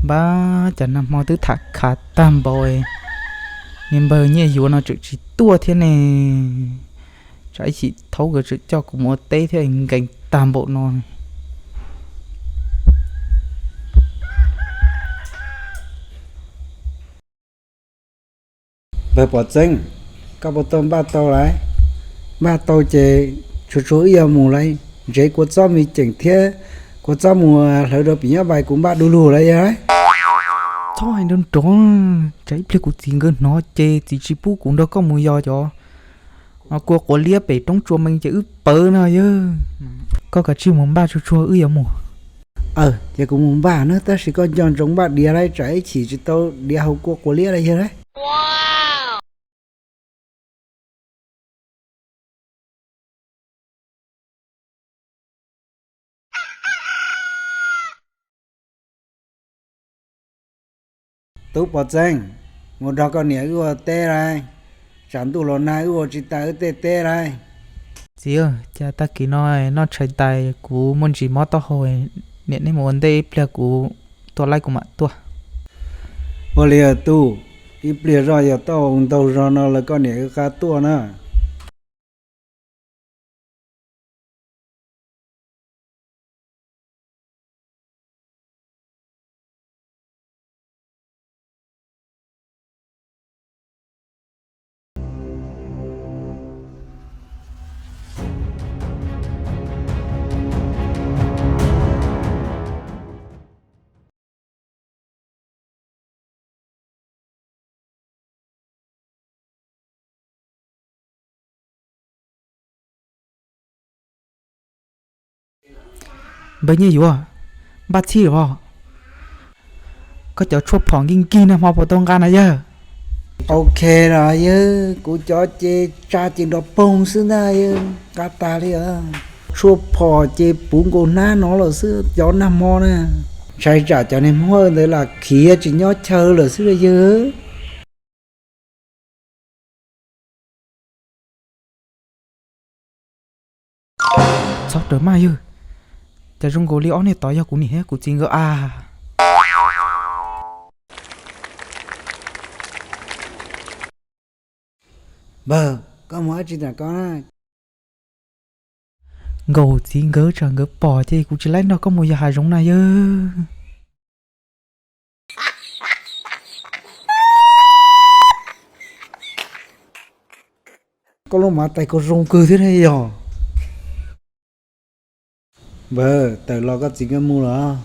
Npab, cas nag hmo twb tham khav tag npaum, niag npawg Nyiaj Yuav no tseem tsis tuaj thiab ne. Tsam ib chim thaum nkawd tseem coj kuv mus ua teb thiab nkees tag npaum no. Npawg Pov Txeeb, koj puas tau npaj tau lawm? Npaj tau ces tsuag tsuag wb yuav mus lawm. Ntsev kua txob me ceem thiab kua txob mus hlawv rau pim nyob vais kuv npaj du lug lawm yog. Txhob hais nrov nrov, tsam ib pliag kuv txiv nkawd hnov ces txiv tsis pub kuv nrog koj mus yos cov kua quav liab pem roob tsua mee ces wb pawv no yog. Koj kav tsij mus npaj tsuag tsuag wb yuav mus. Ces kuv mus npaj na, tab sis koj nco ntsoov npaj diav lauj, tsam ib chim tsis tau diav hauv kua quav liab lawm yog lauj. Tub Pov Txeeb, mus nrog koj niam wb ua teb lauj, tsam ntuj los nag wb ua tsis tas wb tej teb lauj. Txiv, cas tag kis no noj tshais tas kuv muaj ntsis mob taub hau, niam neb mus ua ntej ib pliag kuv tua laib kuv mam tuaj. Ua li tub, ib pliag zoj yog taub hau ntaug zog no lawm koj niam wb qab tuaj na. Npawg Nyiaj Yuav, npaj txhij os. Koj cov tshuaj phom nkig nkig nag hmo puas tau nqa na yawg? Ok los yawg, kuv cov ces tsa ces nrov poog xwb ntag yawg, nqa tas li os. Tshuaj phom ces puv nkaus hnab no lawm xwb cov nag hmo na. Ntshai tsam cov niag Hmoob Hawj ntawd lam khiav tsis nyob chaw lawm xwb yawg. Txhob raws maj yawg, cas zoo nkaus li ob niag tod yog kuv niam thiab kuv txiv nkawd a. Npawg, koj mus dab tsi tam ko na? Nkaus txiv nkawd tsam nkawd pom ces kuv tsis laib nrog koj mus yos hav zoov na yawg. Koj lub mav tais koj zoo kawg thiab ne yog. Npawg, tawm los koj txiv nkawd mus los.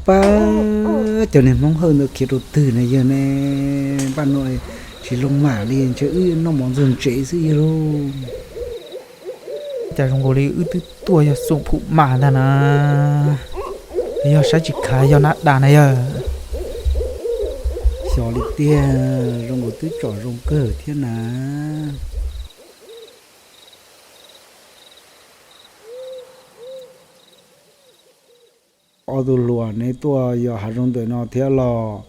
Pab, cov niag Hmoob Hawj ntawd khiav rau twg na yawg ne? Npaj no tsis loo mam li, ntshe wb noj mov ntxuag ntsev xwb yawg lauj. Cas zoo nkaus li wb twb tuaj yog xoo phum mas ntag na. Yog saib tsis khav yog nab das na yawg. Xyov li tiag, zoo nkaus twb tsom zoo kawg thiab na. Ob tug hluas, neb tuaj yos hav zoov ntawm no thiab los?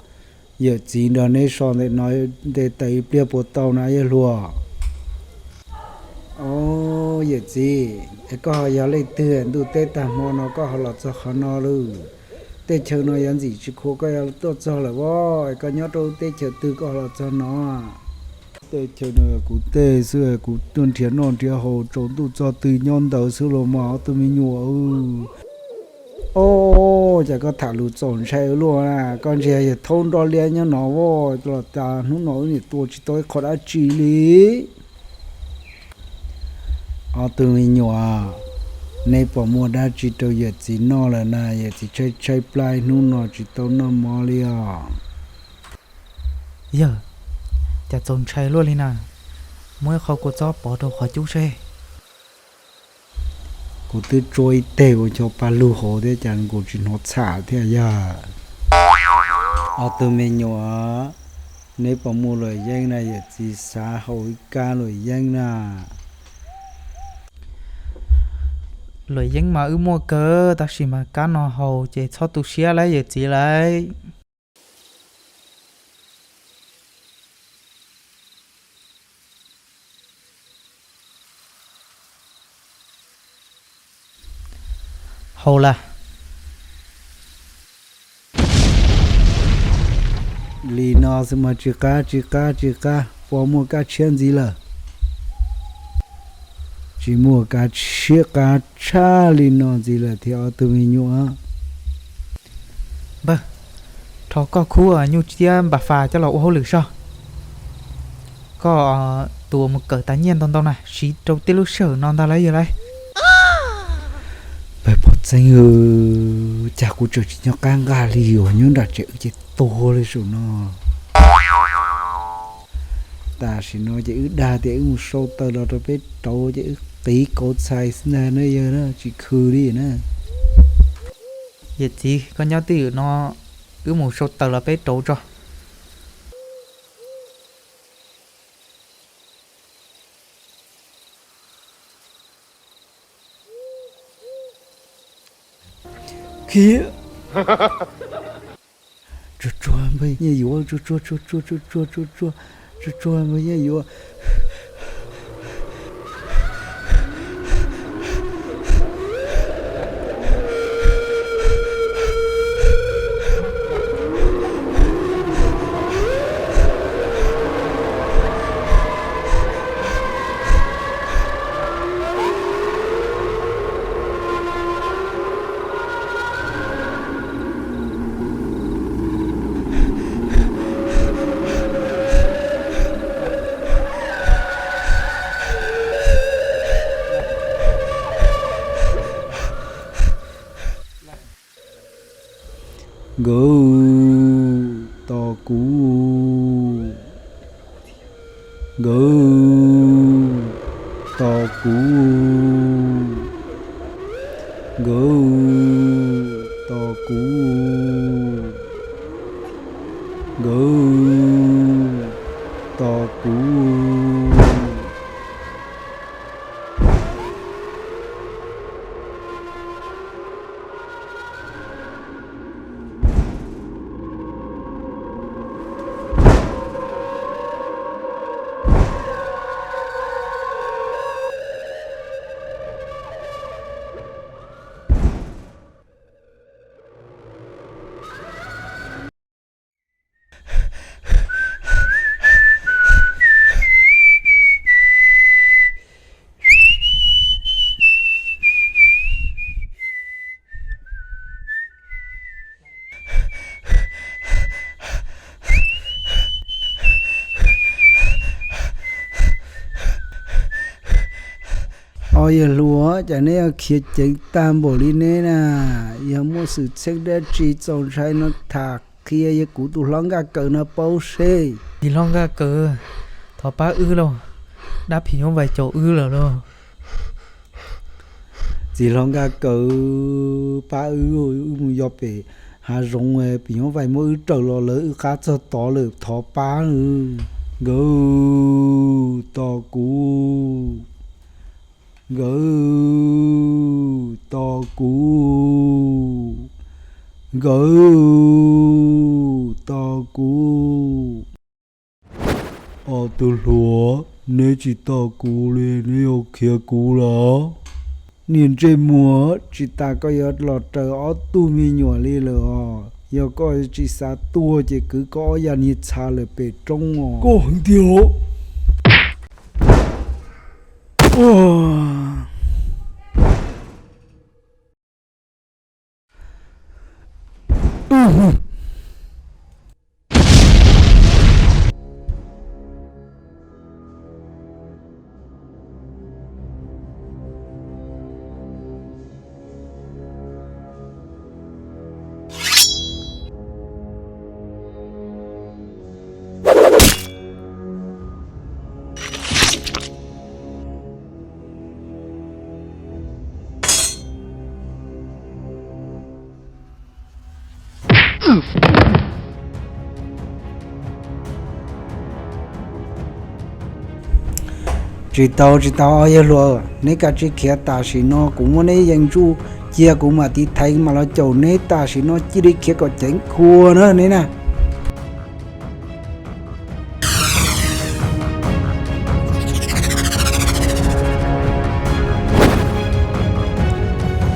Yawm txiv nrog neb so ntawm no nte taws ib pliag puas tau na yawg hluas? Au, yawm txiv, es koj ho yog leej twg? Ntuj teb tag hmo no koj ho los txog qhov no lawm. Teb chaws no yuav ntxim tsis khuav koj yuav tuaj txog lawm as. Es koj nyob rau teb chaws twg koj ho los txog no? Teb chaws no yog kuv tej xwb, kuv tuaj nrhiav noj nrhiav haus tsaus ntuj txog twg nyob ntawd xwb los mas ob tug me nyuam. Au, cas koj tham lus txaus ntshai luaj na. Koj ntsia yawg thaub nroj liab nyob no as, los tas hnub no wb niam tua tsis tau ib qho dab tsi li. Ob tug me nyuam, neb puas muaj dab tsi rau yawm txiv noj lawm na? Yawm txiv tshaib tshaib plab hnub no tsis tau noj mov li os. Yawg, cas txaus ntshai luaj li na. Muab ib qho kua txob pov rau qhov cub seb. Kuv twb tsuab ib teg ua ncho pa lug hauv thiab cas kuv tsis hnov txham thiab yog. Ob tug me nyuam, neb puas muaj luam yeeb na? Yawm txiv xav haus ib kab luam yeeb na. Luam yeeb mas wb muaj kawg, tab sis mas kab no haus ces txhob tu siab lauj yawm txiv lauj. Haus lawm. Li no xwb mas tsis qab, tsis qab, tsis qab, puas muaj kab tshiab ntxiv lawm? Tsis muaj kab tshiab qab tshaj li no ntxiv lawm thiab ob tug me nyuam. Npawg, rho koj khub nyuj ciab npas fas coj los ua hauj lwm soj. Koj tus uas mus kawm tas nyiaj ntau ntau na, siv rau tej lub sij hawm no ntag lauj yog lauj. Npawg Pov Txeeb, cas kuv tseem tsis nco qab nqa li os, nyob nram tsev wb ces tuag li saum no. Tam sim no ces wb dag tias wb mus sau taws los rau peb rauv ces wb qiv kauv txhais xwb ntag na yog, tsis khw li na. Yawm txiv, koj nyob twj ywm no, wb mus sau taws los peb rauv tso. Khiav. Tsuag tsuag npawg Nyiaj Yuav, tsuag tsuag, tsuag tsuag, tsuag tsuag, tsuag tsuag, tsuag tsuag npawg Nyiaj Yuav. Nkawd tos kuv. Nkawd tos kuv. Nkawd tos kuv. Nkawd tos kuv. Ob yawg hluas, cas neb yuav khiav ceev tag npaum li neb na? Yog muaj xwm txheej dab tsi txaus ntshai no tham qhia yog kuv tus hlob Nkaj Kaws no paub seb. Txiv hlob Nkaj Kaws, thov pab wb lauj, dab phim nyuj vais caum wb lawm lauj. Txiv hlob Nkaj Kaws, pab wb, wb mus yos pem hav zoov, phim nyuj vais muab wb raws los lawv wb qab txog tod lawm, thov pab. Nkawd tos kuv. Nkawd tos kuv. Nkawd tos kuv. Ob tug hluas, neb tsis tos kuv li, neb yuav khiav kuv los? Niag ntsej muag, tsis tas koj yuav los raws ob tug me nyuam li lawm os. Yog koj tsis xav tuag ces kwv koj ob ya niag txha lawm pem roob os. Koj heev tiag os. Tsis tau, tsis tau, ob yawg hluas, neb kav tsij khiav tam sim no, kuv muab neb yees ntsuj cia, kuv mam tiv thaiv mam los caum neb, tam sim no cia li khiav kom ceev khuav na neb na.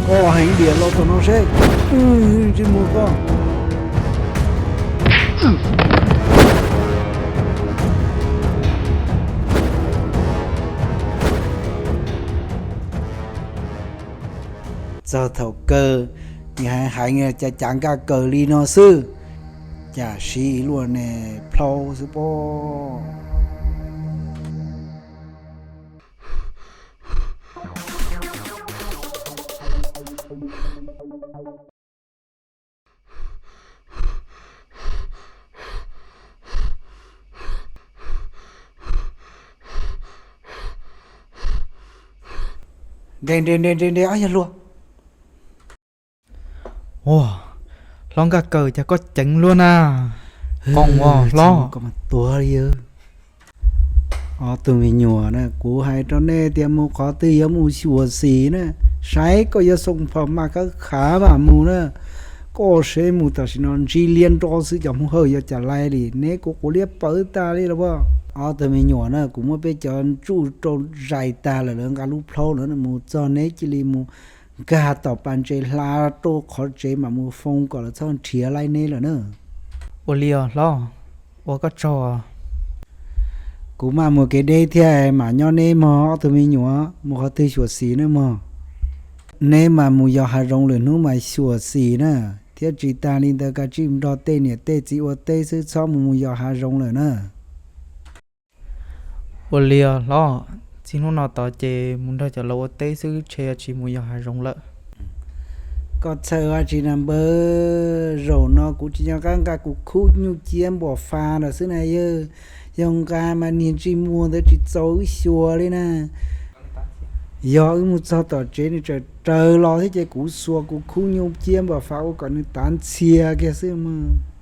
Koj heev diam los tom no seb. Tsis mus koj. Txog thaum kawg, nws hais hais cav cav nkaj kaws li no xwb, cas siv luaj ne, plhaub xwb pob. Nres nres nres nres nres ob yawg hluas. Ua, hlob nkaj kaws, cas koj ceev luaj na. Qoo ua hlob. Tuag li. Ob tug me nyuam na, kuv hais rau nej tias mus qhov twg yuav mus xyuam xim na, saib koj yuav xoo phom mas khawb khav mam mus na. Koj seb mus tam sim no ntsib liab nrob xwb, cov Hmoob Hawj yuav cas laij li, neb kuv quav liab pawv tag li los as. Ob tug me nyuam na, kuv muab peb cov ntsuj rau zais tag lawm, lawv nqa lub plhaub lawm, mus txog neb cia li mus nkag tom pas ntses hla rau qhov tsev mam mus foo kom lawv txhob nrhiav laij neb lawm na. Ua li os hlob, ua koj tsaug. Kuv mam mus kev deb thiab, mam nyob neb mog ob tug me nyuam, mus qhov twg xyuam xim na mog. Neb mas mus yos hav zoov lwm hnub mas xyuam xim na, thiab tsis tas li ntawd kav tsij nrog tej niam tej txiv ua teb xwb, txhob mus mus yos hav zoov lawm na. Ua li os hlob, txij hnub no tod ces mus nrog cov laus ua teb xwb, tsis mus yos hav zoov lawm. Koj txhawj ua tsi na npawg, zaum no kuv tsis nco qab nqa kuv khub nyuj ciab npam fas lawm xwb na yawg. Yog nqa mas niag ntsej muag ntawd tsis txaus wb xyuas li na. Yog wb mus txog tom tsev nws tseem raws los thiab ces kuv xuas kuv khub nyuj ciab npam fas ua kom nws tav ntxhias kiag xwb mas.